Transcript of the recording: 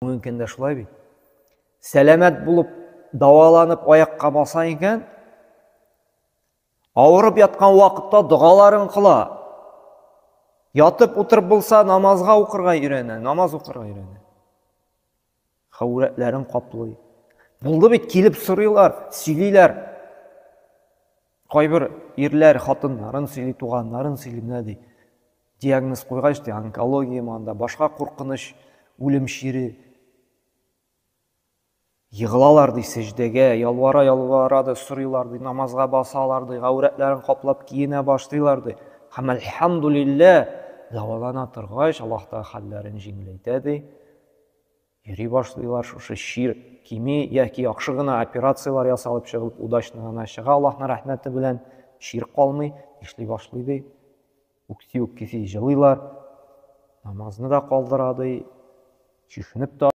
Бүгенге көндә шулай бит. Сәламәт булып, дәваланып аякка баса икән, авырып яткан вакытта догаларын кыла. Ятып утырып булса, намазга укырга өйрәнә, намаз укырга өйрәнә. Хәүрәтләрен каплый. Булды бит, килеп сорыйлар, сөйлиләр. Кайбер ирләр хатыннарын сөйли, туганнарын сөйли, менә ди. Диагноз куйгач, ди, онкология анда, башка куркыныч үлем чире. Егылалар, ди, сәҗдәгә, ялвара, ялвара, ди, сорыйлар, ди, намазга басалар, ди, гаурәтләрен каплап киенә башлыйлар, ди. Һәм әлхәмдулиллә, дәвалана торгач, Аллаһ Тәгалә хәлләрен җиңеләйтә, ди. Йөри башлыйлар, шушы чир кими яки яхшы гына операцияләр ясалып чыгып, удачно гына чыга Аллаһның рәхмәте белән, чир калмый, эшли башлый ди. Үкси-үкси җылыйлар, намазны да калдыра ди, чишенеп тә.